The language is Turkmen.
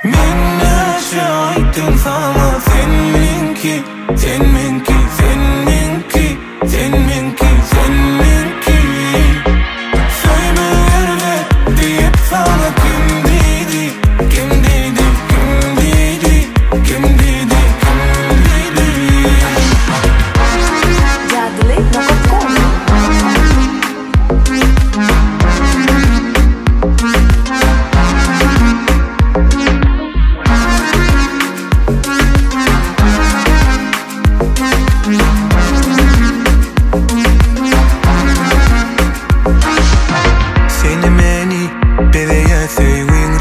Men näçe aýtdym saňa sen meňki, sen meňki, sen meňki, sen meňki, sen meňki. Söýme erbet diýip saňa kim diýdi, kim diýdi, kim diýdi, kim diýdi, kim diýdi. Jadyly nokat kom. Seni meni bezeýär söýgiň.